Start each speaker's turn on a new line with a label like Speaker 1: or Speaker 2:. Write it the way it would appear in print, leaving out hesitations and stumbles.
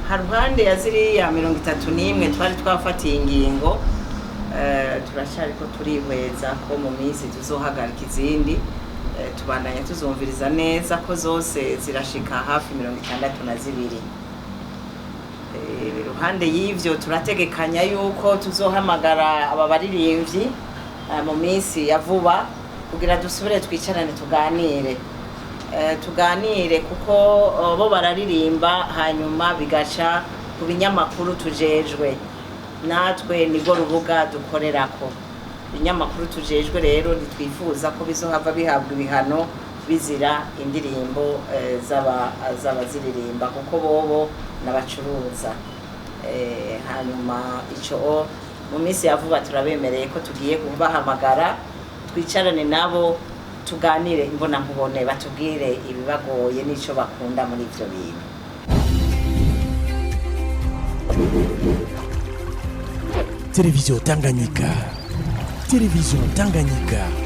Speaker 1: Haruhande ya ziriya 31 twari twafatiye ingingo, turacariko turihweza ko mu minsi tuzohagarika izindi. Tubandanya tuzumviriza neza ko zose zirashika hafi 62. Iruhande y'ivyo, turategekanya yuko tuzohamagara aba baririmvyi mu minsi ya vuba kugira dusubire twicarane, tuganire, kuko bo bararirimba, hanyuma bigaca ku binyamakuru tujejwe. Natwe nibwo rubuga dukorerako. Ibinyamakuru tujejwe rero ntitwifuza ko bizohava bihabwa ibihano bizira indirimbo z'abaziririmba, kuko bobo n'abacuruza. Hanyuma ico mu minsi ya vuba turabemereye ko tugiye kubahamagara, twicarane nabo, tuganire imbonankubone, batubwire ibibagoye n'ico bakunda muri ivyo bintu.
Speaker 2: Télévision Tanganyika. Télévision Tanganyika.